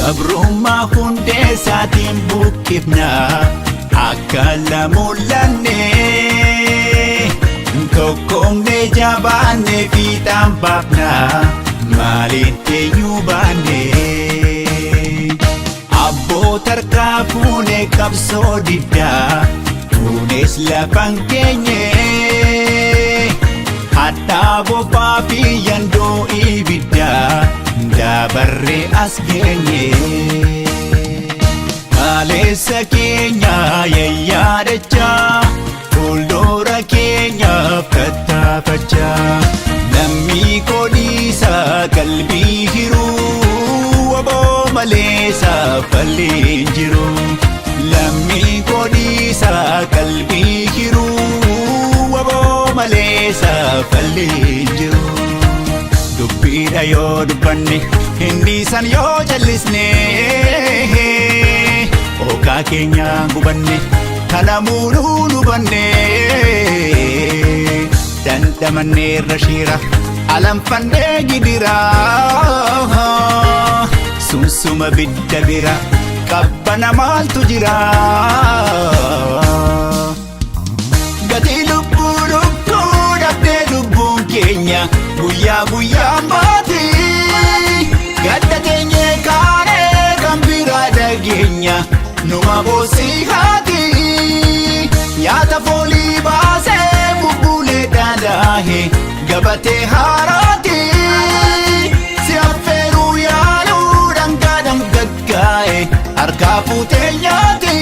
Gabrummaa hundee isaatiin buqqifna akka lamullanne, tokkoomne, jabaanne, fiixaan baafna, maaliin teenyuu baanne. Abboota harkaa fuune qabsoo diddaa fuunes lafan keenye, hadhaa bobaa fi yandoo ibiddaa dabarree as geenye. Kaleessa keenya yayyaadachaa, fuuldura keenyaaf tattaafachaa, lammii kodhiisaa qalbii hiruu, waboo malee saafallee jiru. Lammii kodhiisaa qalbii hiruu, waboo malee saafallee jiru. Dubbiidha yoo dubbanne, hin dhiisan yoo jallisne, okaa keenya gubanne, kana muunuu nu banne, dhandhamanneerra shiira, alanfannee gidira, sunsuma bidda bira qabbana maaltu jira? Gatii lubbuu lubbuu dhabdee lubbuun keenya guyyaa guyyaan baati. Gadda teenyee kaanee kan biraa dhageenya, numa boosii haati. Nyaata foolii baasee bubbulee dhadhaahe gabatee haaraati. Si affeeruu yaaluu dhangaa dhangaggaa'e harkaa fuutee nyaati.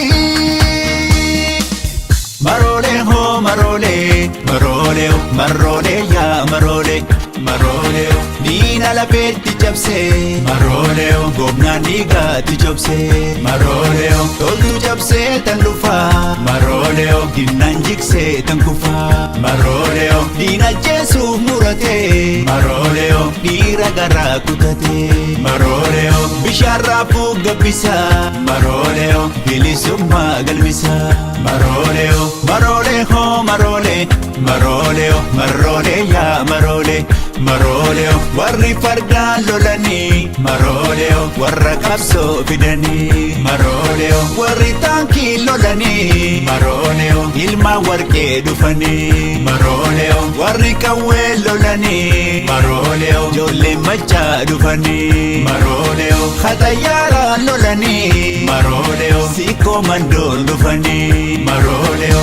Maroolee hoo maroolee, maroolee, maroolee, yaa maroolee, maroolee, diina lafeetti cabsee, maroolee, goofnaan dhiigaatti cobsee, maroolee, toltu cabsee tan dhufaa, maroolee, dinnaan jigsee tan kufaa, maroolee, diina jeesuuf muratee, maroolee, dhiira garaa kutatee, maroolee, bishaan raafuu gabbisaa, maroolee, bilisummaa galmisaa, maroolee, maroolee hoo maroolee, maroolee, maroolee, yaa maroolee, maroolee, warri fardaan lolanii, maroolee, warra qabsoo fidanii, maroolee, warri taankii lolanii, maroolee, ilma warqee dhufanii, maroolee, warri qawwee lolanii, maroolee, ijoollee machaa dhufanii, maroolee, xayyaaraan lolanii, maroolee, siikoo mandoon dhufanii, maroolee.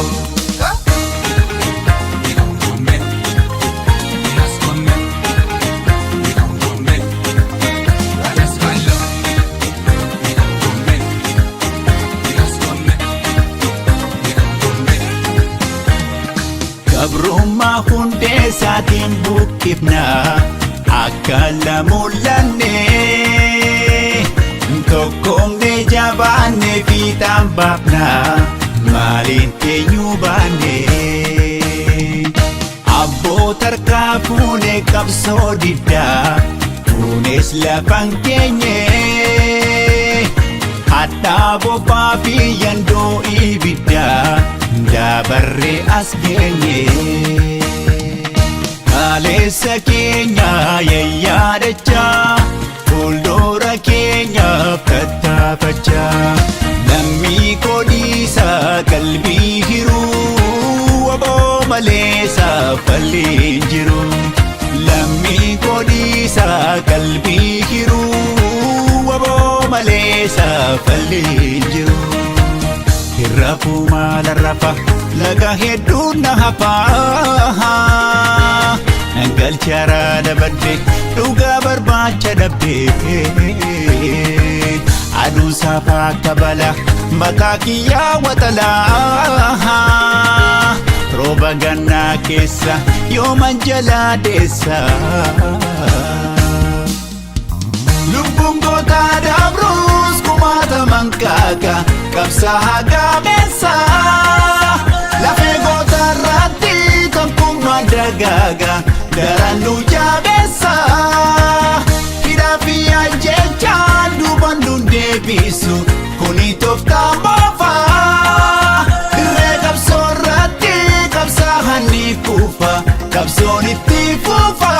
Gabrummaa hundee isaatiin buqqifna akka lamullanne, tokkoomne, jabaanne, fiixaan baafna, maaliin teenyuu baanne. Abboota harkaa fuune qabsoo diddaa fuunes lafan keenye, hadhaa bobaa fi yandoo ibiddaa dabarree as geenye. Kaleessa keenya yayyaadachaa, fuuldura keenyaaf tattaafachaa, lammii kodhiisaa qalbii hiruu, waboo malee saafallee jiru. Lammii kodhiisaa qalbii hiruu, waboo malee saafallee jiru. Hirrafuu maala rafa, laga hedduun na hafaa, galcharaa dabadde, dhugaa barbaacha dhabde, aduun saafaa akka bala mataa kiyyaa waxalaa, rooba gannaa keessa yooman jalaa deessa. Lubbuun gootaa dabruus kumaataman kaaka qabsaa gaameessa, lafee gootaa irratti tokkummaan dagaaga, daran nu jabeessa. Hidhaa fi ajjechaan duuban nu deebisu, kuni tooftaa moofaa. Dirree qabsoo irratti qabsaa ni kufa, qabsoon itti fufa.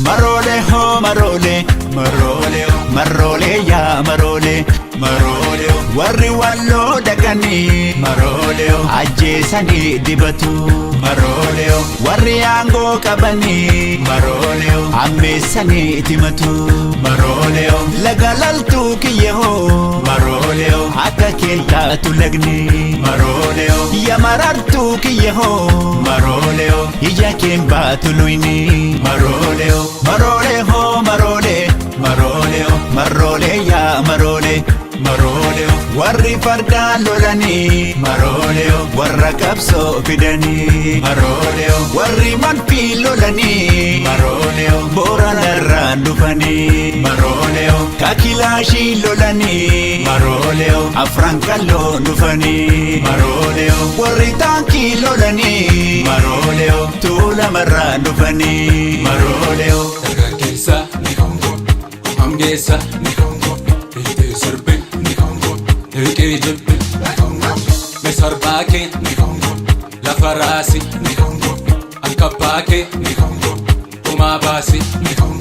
Maroolee hoo maroolee, maroolee, Maroolee yaa maroolee maroolee, warri walloo dhaqanii maroolee ajjeesanii dibatu maroolee, warri aangoo qabanii maroolee ammeessanii timatu maroolee, laga laltuu kiyyahoo maroolee, akka keentaatu lagni maroolee, yamarartuu kiyyahoo maroolee, ija keen baatu luyni maroolee, maroolee hoo maroolee maroolee maroolee yaa maroolee maroolee, warri fardaan lolanii maroolee, warra qabsoo fidanii maroolee, warri manfii lolanii maroolee, booranarraan dhufanii maroolee, kakilaashii lolanii maroolee, afran kalloon dhufanii maroolee, warri taankii lolanii maroolee, tuulamarraan dhufanii maroolee. Dargaggeessa ni kongo, hangeessa ni kongo, hiitee sirbi ni kongo, hiiqee jibbi ni kongo, misarbaa kee ni kongo, lafa raasi ni kongo, ankabbaa kee ni kongo, gumaa baasi ni kongo.